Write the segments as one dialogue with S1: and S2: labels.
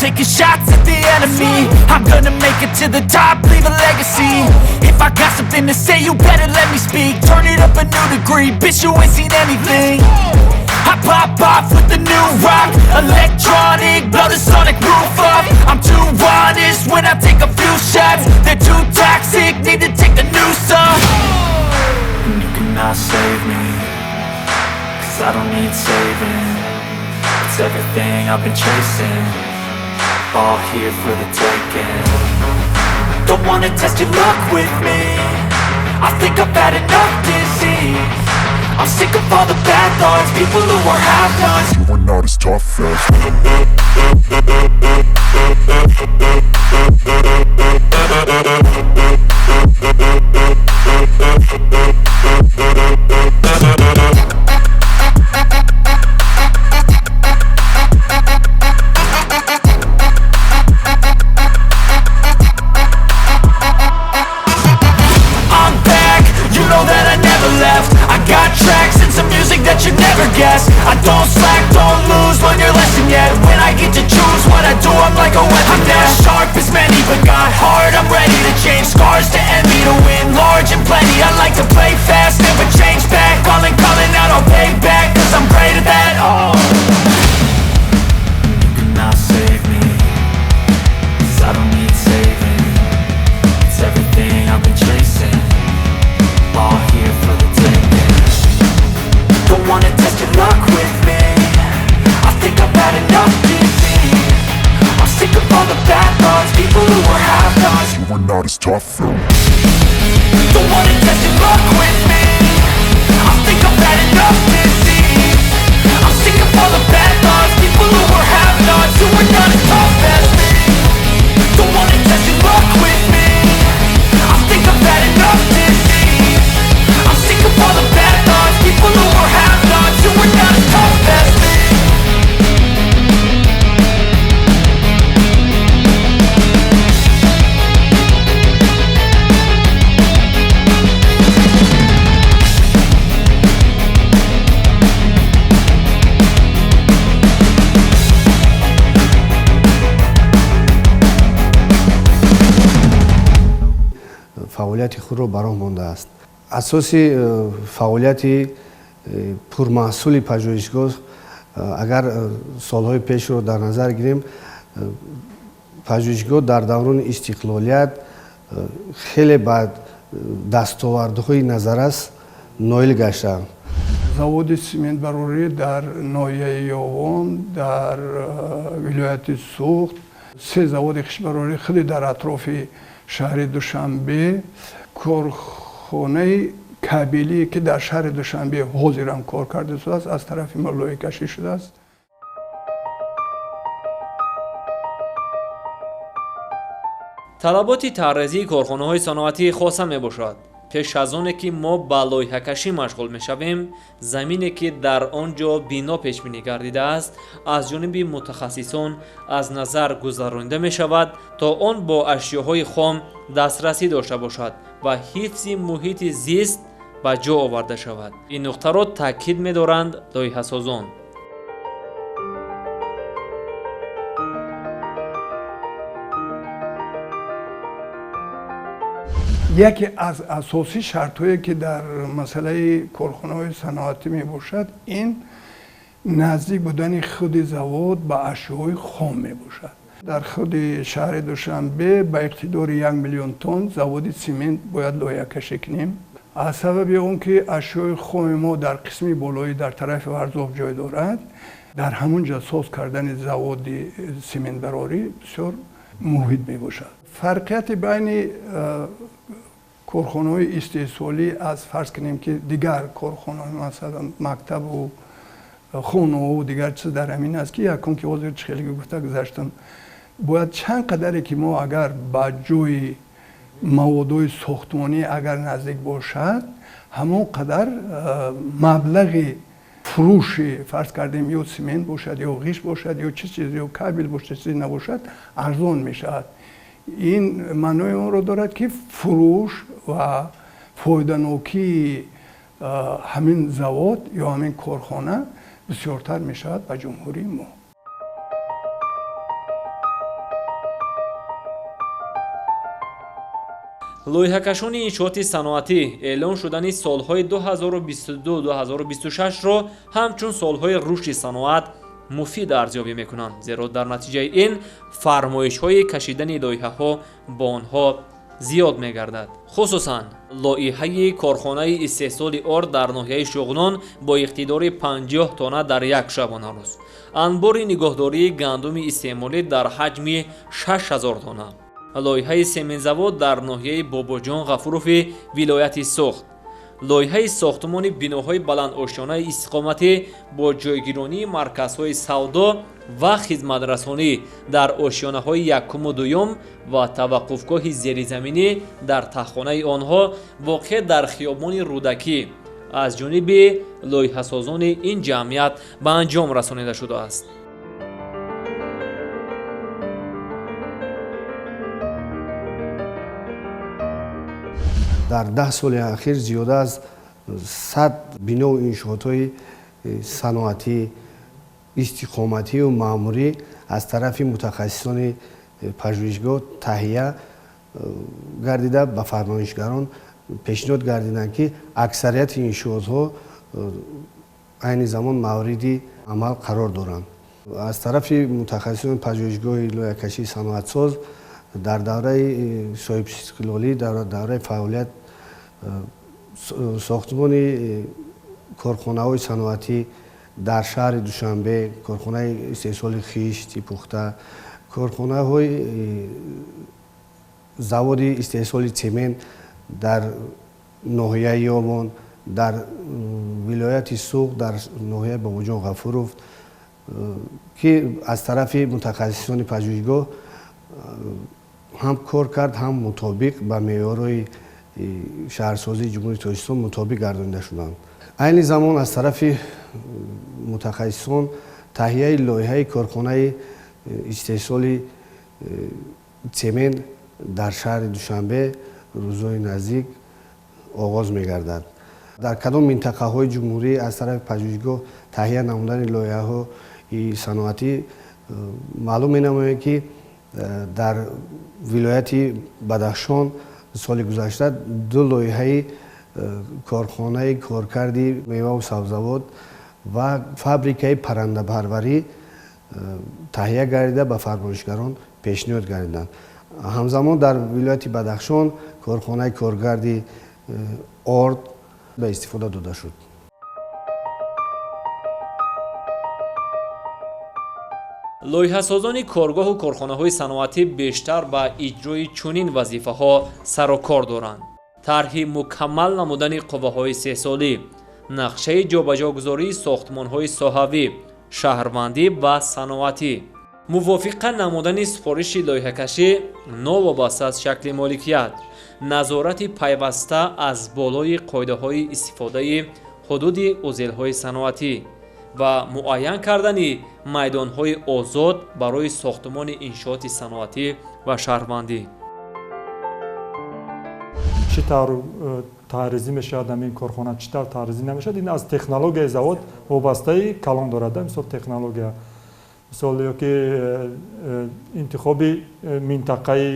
S1: Taking shots at the enemy. I'm gonna make it to the top, leave a legacy. If I got something to say, you better let me speak. Turn it up a new degree, bitch, you ain't seen anything. I pop off with the new rock, electronic, blow the sonic roof up. I'm too honest when I take a few shots. They're too toxic, need to take the noose off. And you cannot save me, 'cause I don't need saving. It's everything I've been chasing, all here for the taking. Don't wanna test your luck with me, I think I've had enough disease. I'm sick of all the bad thoughts, people who are half-nots.
S2: You are not as tough as.
S1: I'm back, you know that I never left. I got tracks and some music that you never guess. I don't slack, don't lose, learn your lesson yet. When I get to choose what I do, I'm like a weapon. I'm not sharp as many, but got heart. I'm ready to change scars to envy, to win large and plenty. I like to play fast, never change back. Calling, calling out, I'll pay back, 'cause I'm great at that, oh. You cannot save me, 'cause I don't need saving. It's everything I've been chasing, all here for the taking. Don't wanna test your luck with me, I think I've had enough disease. I'm sick of all the bad thoughts, people who are half-nots.
S2: You are not as tough as.
S1: Don't wanna test your luck with me, I think I've had enough disease. I'm sick of all the bad thoughts, people who are half-nots, who are not as tough as me. Don't wanna test your luck with me, I think I've had enough disease. I'm sick of all the bad thoughts, people who are half-nots, who are not as tough as me.
S3: Фаъолияти худро ба роҳ мондааст. Асоси фаъолияти пурмаҳсули пажӯҳишгоҳ, агар солҳои пешро дар назар гирем, пажӯҳишгоҳ дар даврони истиқлолият хеле ба дастовардҳои назаррас ноил гаштанд.
S4: Заводи симентбарорӣ дар ноҳияи Ёвон, дар вилояти Суғд, се заводи хишбарорӣ худи дар атрофи шаҳри Душанбе, корхонаи кабелие, ки дар шаҳри Душанбе ҳозирам кор карда шудааст, аз тарафи мо лоиҳакашӣ шудааст.
S5: Талаботи таррезии корхонаҳои саноатии хоса мебошад. Пеш аз оне ки мо ба лоиҳакашӣ машғул мешавем, замине ки дар он ҷо бино пешбинӣ гардидааст, аз ҷониби мутахассисон аз назар гузаронида мешавад, то он бо ашёҳои хом дастрасӣ дошта бошад ва ҳифзи муҳити зист ба ҷо оварда шавад. Ин нуқтаро таъкид медоранд лоиҳасозон.
S4: Яке аз асосӣ шартҳое, ки дар масъалаи корхонаҳои саноатӣ мебошад, ин наздик будани худи завод ба ашёҳои хом мебошад. Дар худи шаҳри Душанбе ба иқтидори 1 миллион тонн заводи цемент бояд лоиҳакашӣ кунем. Аз сабаби он ки ашёи хоми мо дар қисми болоӣ, дар тарафи Варзоб ҷой дорад, дар ҳамон ҷо соз кардани заводи цементбарорӣ бисёр муфид мебошад. Фарқияти байни корхонаҳои истеҳсолӣ аз, фарз кунем, ки дигар корхонаҳо, масалан мактабу хонаҳову дигар чиз, дар ҳамин аст, ки якум, ки ҳозир чӣ хеле гуфта гузаштам, бояд чанд қадаре ки мо агар ба ҷои маводҳои сохтмонӣ агар наздик бошад, ҳамон қадар маблағи фурӯши, фарз кардем, ё цемент бошад, ё ғишт бошад, ё чӣ чиз, ё кабел бошад, чизе набошад, арзон мешавад. Ин маънои онро дорад, ки фурӯш ва фоиданокии ҳамин завод ё ҳамин корхона бисёртар мешавад ба ҷумҳурии мо.
S5: Лоиҳакашони иншооти саноатӣ эълон шудани солҳои 2022-2026-ро ҳамчун солҳои рушди саноат муфид арзёбӣ мекунанд, зеро дар натиҷаи ин фармоишҳои кашидани лоиҳаҳо бо онҳо зиёд мегардад. Хусусан лоиҳаи корхонаи истеҳсоли орд дар ноҳияи Шуғнон бо иқтидори 50 тонна дар як шабонарӯз, анбори нигоҳдории гандуми истеъмолӣ дар ҳаҷми 6000 тонна, лоиҳаи семензавод дар ноҳияи Бобоҷон Ғафурови вилояти Суғд, лоиҳаи сохтмони биноҳои баландошёнаи истиқоматӣ бо ҷойгиронии марказҳои савдо ва хизматрасонӣ дар ошёнаҳои якуму дуюм ва таваққуфгоҳи зеризаминӣ дар таҳхонаи онҳо воқеъ дар хиёбони Рӯдакӣ аз ҷониби лоиҳасозони ин ҷамъият ба анҷом расонида шудааст.
S3: Дар 10 соли ахир зиёда аз 100 бинову иншоотҳои саноатӣ, истиқоматию маъмурӣ аз тарафи мутахассисони пажӯҳишгоҳ таҳия гардида ба фармоишгарон пешниҳод гардиданд, ки аксарияти иншоотҳо айни замон мавриди амал қарор доранд. Аз тарафи мутахассисони пажӯҳишгоҳи лоиҳакашии саноатсоз дар давраи соҳибистиқлолӣ, дар давраи фаъолият сохтмони корхонаҳои саноатӣ дар шаҳри Душанбе, корхонаи истеҳсоли хишти пухта, корхонаҳои заводи истеҳсоли цемент дар ноҳияи Ёвон, дар вилояти Суғд, дар ноҳияи Бобоҷон Ғафуров, ки аз тарафи мутахассисони пажӯҳишгоҳ ҳам кор кард, ҳам мутобиқ ба меъёрҳои шаҳрсозии Ҷумҳурии Тоҷикистон мутобиқ гардонида шуданд. Айни замон аз тарафи мутахассисон таҳияи лоиҳаи корхонаи истеҳсоли цемент дар шаҳри Душанбе рӯзҳои наздик оғоз мегардад. Дар кадом минтақаҳои ҷумҳурӣ аз тарафи пажӯҳишгоҳ таҳия намудани лоиҳаҳои саноатӣ маълум менамояд, ки дар вилояти Бадахшон соли гузашта 2 лоиҳаи корхонаи коркарди меваву сабзавот ва фабрикаи паррандапарварӣ таҳия гардида ба фармоишгарон пешниҳод гардиданд. Ҳамзамон дар вилояти Бадахшон корхонаи коркарди орд ба истифода дода шуд.
S5: Лоиҳасозони коргоҳу корхонаҳои саноатӣ бештар ба иҷрои чунин вазифаҳо сарукор доранд: тарҳи мукаммал намудани қувваҳои сеҳсолӣ, нақшаи ҷобаҷогузории сохтмонҳои соҳавӣ, шаҳрвандӣ ва саноатӣ, мувофиқа намудани супориши лоиҳакашӣ новобаста аз шакли моликият, назорати пайваста аз болои қоидаҳои истифодаи ҳудуди узелҳои саноатӣ ва муайян кардани майдонҳои озод барои сохтмони иншооти саноатӣ ва шаҳрвандӣ.
S6: Чӣ тавр таъризӣ мешавад ҳамин корхона, чӣ тавр таъризӣ намешавад, ин аз технологияи завод вобастаи калон дорад. Мисол технология, мисол ёки интихоби минтақаи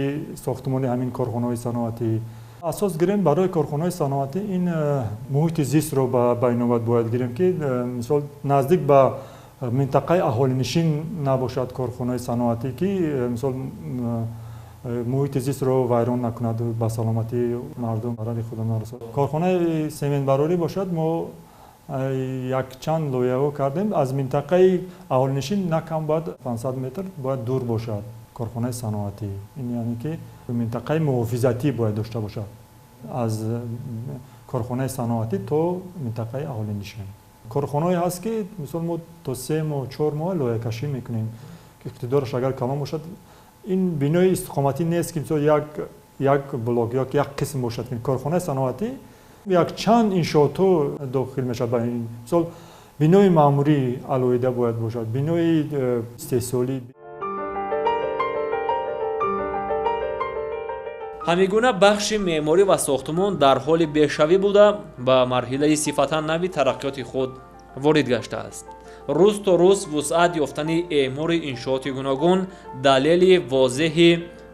S6: сохтмони ҳамин корхонаҳои саноатӣ. Асос гирем барои корхонаҳои саноатӣ ин муҳити зистро ба инобат бояд гирем, ки мисол наздик ба минтақаи аҳолинишин набошад корхонаи саноатӣ, ки мисол муҳити зистро вайрон накунад, ба саломатии мардум зарари худо нарасад. Корхонаи сементбарорӣ бошад, мо якчанд лоиҳаҳо кардем. Аз минтақаи аҳолинишин на кам бояд 500 метр бояд дур бошад корхонаи саноатӣ. Ин яъне ки минтақаи муҳофизатӣ бояд дошта бошад аз корхонаи саноатӣ то минтақаи аҳолинишин. Корхонаҳое ҳаст, ки мисол мо то 3 моҳ 4 моҳ лоиҳакашӣ мекунем, ки иқтидораш агар калон бошад. Ин бинои истиқоматӣ нест, ки мисол як блок ё як қисм бошад. Корхонаи саноатӣ якчанд иншоотҳо дохил мешавад ба ин. Мисол бинои маъмурӣ алоҳида бояд бошад, бинои истеҳсолӣ.
S5: Ҳамин гуна бахши меъморӣ ва сохтмон дар ҳоли бешавӣ буда ба марҳилаи сифатан нави тараққиёти худ ворид гаштааст. Рӯз то рӯз вусъат ёфтани эъмори иншооти гуногун далели возеҳи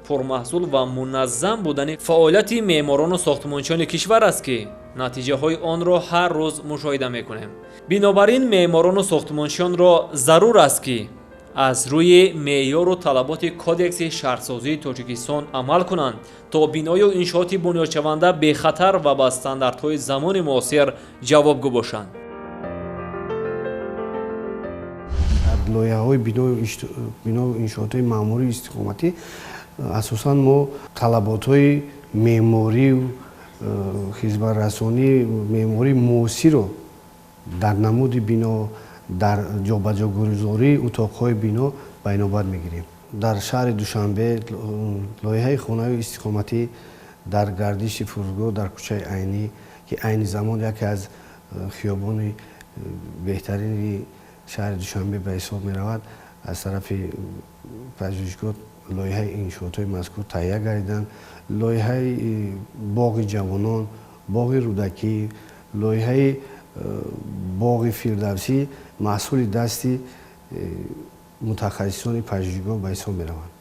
S5: пурмаҳсул ва муназзам будани фаъолияти меъморону сохтмончиёни кишвар аст, ки натиҷаҳои онро ҳар рӯз мушоҳида мекунем. Бинобар ин меъморону сохтмончиёнро зарур аст, ки аз рӯи меъёру талаботи Кодекси шаҳрсозии Тоҷикистон амал кунанд, то биною иншооти бунёдшаванда бехатар ва ба стандартҳои замони муосир ҷавобгӯ бошанд.
S3: Лоиҳаҳои биною иншоотҳои маъмурию истиқоматӣ асосан мо талаботҳои меъморию хизматрасонии меъмории муосирро дар намуди бино, дар ҷобаҷогузории утоқҳои бино ба инобат мегирем. Дар шаҳри Душанбе лоиҳаи хонаи истиқоматӣ дар гардиши фурудгоҳ дар кӯчаи Айнӣ, ки айни замон яке аз хиёбони беҳтарини шаҳри Душанбе ба ҳисоб меравад, аз тарафи пажӯҳишгоҳ лоиҳаи иншоотҳои мазкур таҳия гардиданд. Лоиҳаи боғи ҷавонон, боғи Рӯдакӣ, лоиҳаи боғи Фирдавсӣ маҳсули дасти мутахассисони пажӯҳишгоҳ ба ҳисоб мераванд.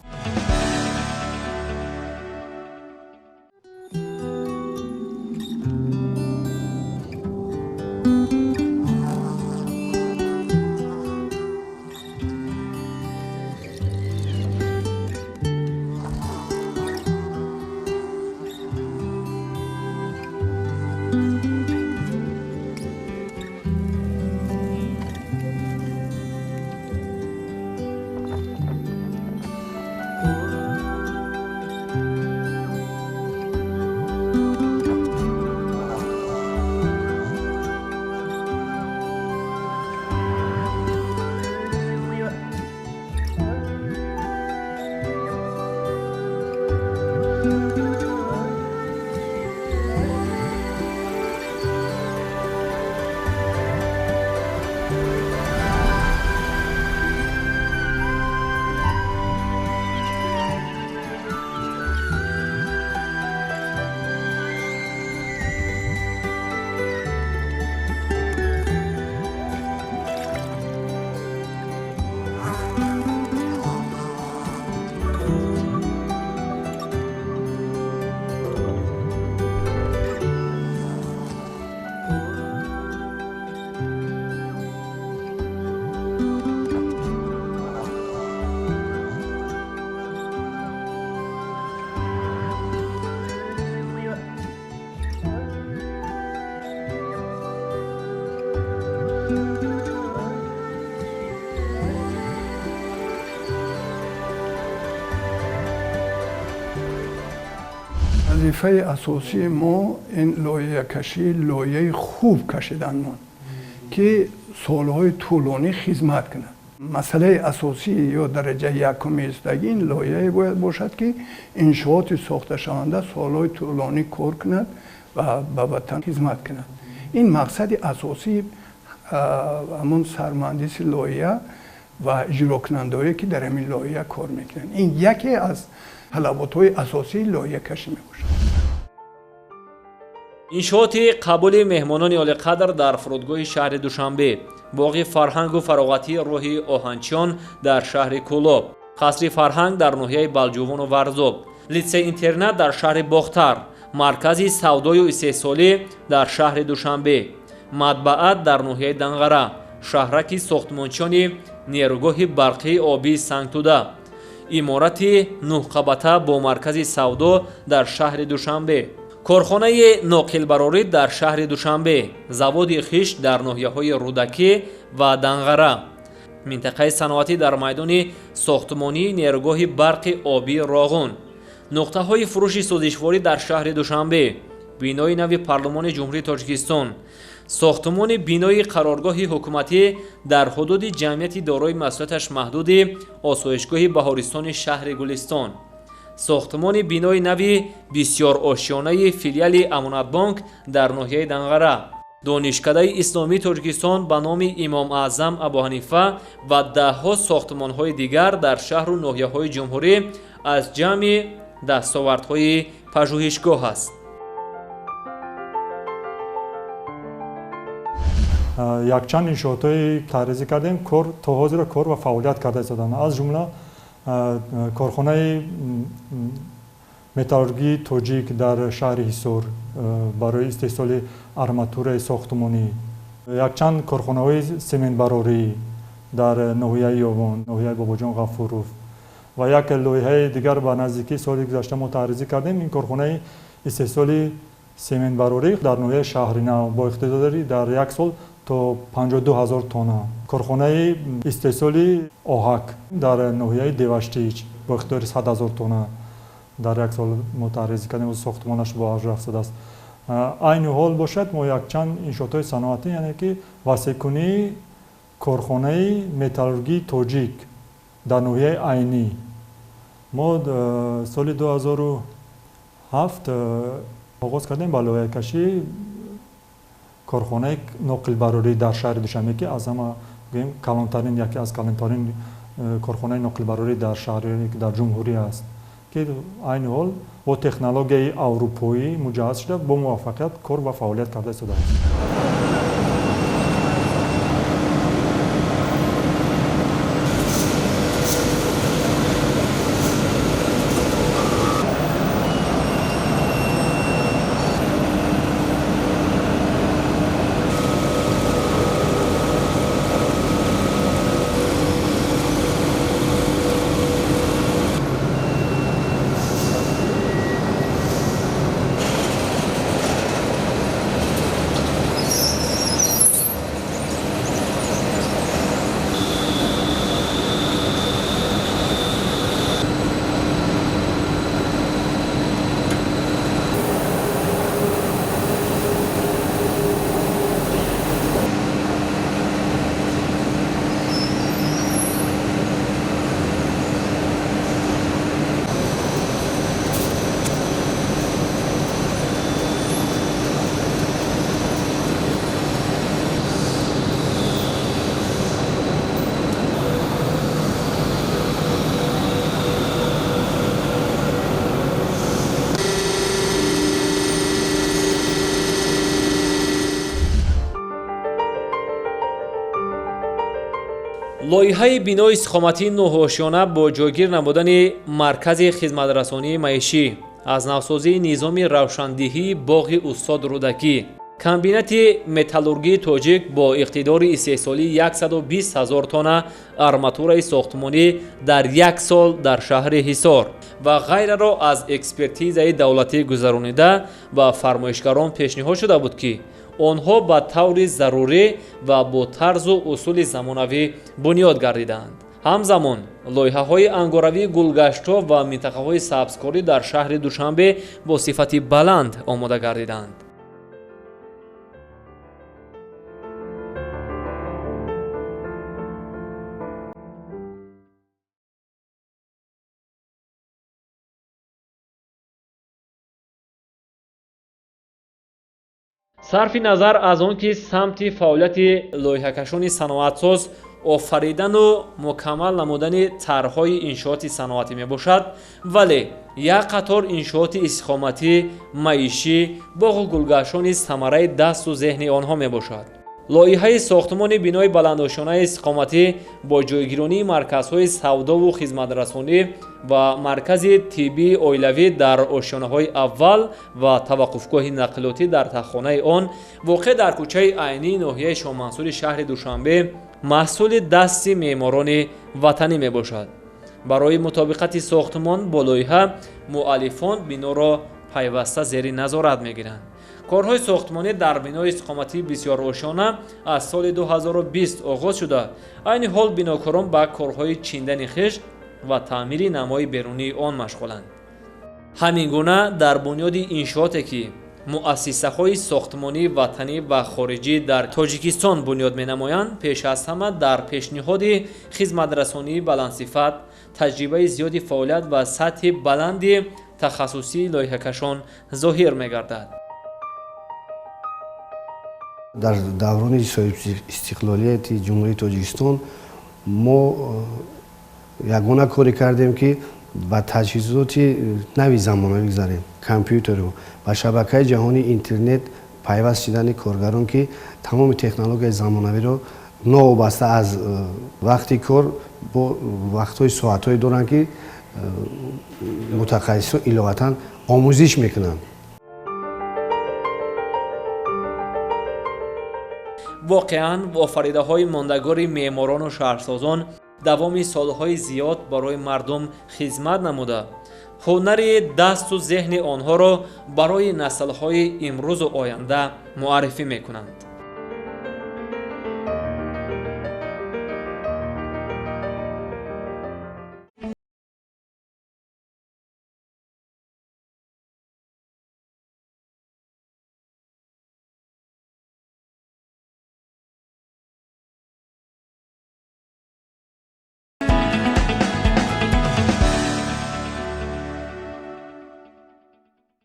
S4: Вазифаи асосии мо ин лоиҳакашӣ, лоиҳаи хуб кашиданмон, ки солҳои тӯлонӣ хизмат кунад. Масъалаи асосӣ ё дараҷаи якуми истагӣ ин лоиҳае бояд бошад, ки иншооти сохташаванда солҳои тӯлонӣ кор кунад ва ба ватан хизмат кунад. Ин мақсади асосии ҳамон сармуҳандиси лоиҳа ва иҷрокунандаҳое, ки дар ҳамин лоиҳа кор мекунанд. Ин яке аз талаботҳои асосии лоиҳакашӣ мебошад.
S5: Иншооти қабули меҳмонони олиқадр дар фурудгоҳи шаҳри Душанбе, боғи фарҳангу фароғатии роҳи Оҳанчиён дар шаҳри Кӯлоб, қасри фарҳанг дар ноҳияи Балҷувону Варзоб, литсей-интернат дар шаҳри Бохтар, маркази савдою истеҳсолӣ дар шаҳри Душанбе, матбаат дар ноҳияи Данғара, шаҳраки сохтмончиёни нерӯгоҳи барқии обии Сангтуда, иморати нӯҳқабата бо маркази савдо дар шаҳри Душанбе, корхонаи ноқилбарорӣ дар шаҳри Душанбе, заводи хишт дар ноҳияҳои Рӯдакӣ ва Данғара, минтақаи саноатӣ дар майдони сохтмонии нерӯгоҳи барқи обии Роғун, нуқтаҳои фурӯши сӯзишворӣ дар шаҳри Душанбе, бинои нави Парлумони Ҷумҳурии Тоҷикистон, сохтмони бинои қароргоҳи ҳукуматӣ дар ҳудуди ҷамъияти дорои масъулияташ маҳдуди осоишгоҳи Баҳористони шаҳри Гулистон, сохтмони бинои нави бисёрошёнаи филиали Амонатбонк дар ноҳияи Данғара, донишкадаи исломии Тоҷикистон ба номи Имом Аъзам Абуҳанифа ва даҳҳо сохтмонҳои дигар дар шаҳру ноҳияҳои ҷумҳурӣ аз ҷамъи дастовардҳои пажӯҳишгоҳ аст.
S6: Якчанд иншоотҳои таҳризӣ кардем, кор то ҳозира кор ва фаъолият карда истоданд. Аз ҷумла Корхонаи металлургии тоҷик дар шаҳри Ҳисор барои истеҳсоли арматураи сохтмонӣ, якчанд корхонаҳои сементбарорӣ дар ноҳияи Ёвон, ноҳияи Бобоҷон Ғафуров ва як лоиҳаи дигар ба наздикии соли гузашта мо таҳризӣ кардем. Ин корхонаи истеҳсоли сементбарорӣ дар ноҳияи Шаҳринав бо иқтидори дар як сол то 52 ҳазор тонна. Корхонаи истеҳсоли оҳак дар ноҳияи Деваштич бо иқтидори 100 ҳазор тонна дар як сол мо таҳризӣ кардем, сохтмонаш бо авҷ рафтадааст. Айни ҳол бошад, мо якчанд иншоотҳои саноатӣ, яъне ки васеъкунии корхонаи металлургии тоҷик дар ноҳияи Айнӣ мо соли 2007 оғоз кардем ба лоиҳакашии корхонаи ноқилбарорӣ дар шаҳри Душанбе, ки аз ҳама гӯем калонтарин, яке аз калонтарин корхонаи ноқилбарорӣ дар шаҳр, дар ҷумҳурӣ аст, ки айни ҳол бо технологияи аврупоӣ муҷаҳҳаз шуда, бо муваффақият кор ва фаъолият карда истодааст.
S5: Лоиҳаи бинои истиқоматии нӯҳошёна бо ҷойгир намудани маркази хизматрасонии маишӣ, аз навсозии низоми равшандиҳии боғи устод Рӯдакӣ, комбинати металлургии тоҷик бо иқтидори истеҳсолии 120 ҳазор тонна арматураи сохтмонӣ дар як сол дар шаҳри Ҳисор ва ғайраро аз экспертизаи давлатӣ гузаронида ба фармоишгарон пешниҳод шуда буд, ки онҳо ба таври зарурӣ ва бо тарзу усули замонавӣ бунёд гардиданд. Ҳамзамон лоиҳаҳои ангоравии гулгаштҳо ва минтақаҳои сабзкорӣ дар шаҳри Душанбе бо сифати баланд омода гардиданд. Сарфи назар аз он ки самти фаъолияти лоиҳакашони саноатсоз офаридану мукаммал намудани тарҳҳои иншооти саноатӣ мебошад, вале як қатор иншооти истиқоматӣ, маишӣ, боғу гулгаштҳо самараи дасту зеҳни онҳо мебошад. Лоиҳаи сохтмони бинои баландошёнаи истиқоматӣ бо ҷойгиронии марказҳои савдову хизматрасонӣ ва маркази тиббии оилавӣ дар ошёнаҳои аввал ва таваққуфгоҳи нақлиётӣ дар тахтхонаи он воқеъ дар кӯчаи Айнии ноҳияи Шоҳмансури шаҳри Душанбе маҳсули дасти меъморони ватанӣ мебошад. Барои мутобиқати сохтмон бо лоиҳа муаллифон биноро пайваста зери назорат мегиранд. Корҳои сохтмонӣ дар бинои истиқоматии бисёрошёна аз соли 2020 оғоз шуда, айни ҳол бинокорон ба корҳои чиндани хишт ва таъмири намои берунии он машғуланд. Ҳамин гуна дар бунёди иншооте ки муассисаҳои сохтмонии ватанӣ ва хориҷӣ дар Тоҷикистон бунёд менамоянд, пеш аз ҳама дар пешниҳоди хизматрасонии баландсифат, таҷрибаи зиёди фаъолият ва сатҳи баланди тахассусии лоиҳакашон зоҳир мегардад.
S3: Дар даврони соҳибистиқлолияти Ҷумҳурии Тоҷикистон мо ягона коре кардем, ки ба таҷҳизоти нави замонавӣ гузарем, компютеру ба шабакаи ҷаҳонии интернет пайваст шидани коргарон, ки тамоми технологияи замонавиро Новобаста аз вақти кор, бо вақтҳои соатҳое доранд, ки мутахассисон иловатан омӯзиш мекунанд.
S5: Воқеан, офаридаҳои мондагори меъморону шаҳрсозон давоми солҳои зиёд барои мардум хизмат намуда, ҳунари дасту зеҳни онҳоро барои наслҳои имрӯзу оянда муаррифӣ мекунанд.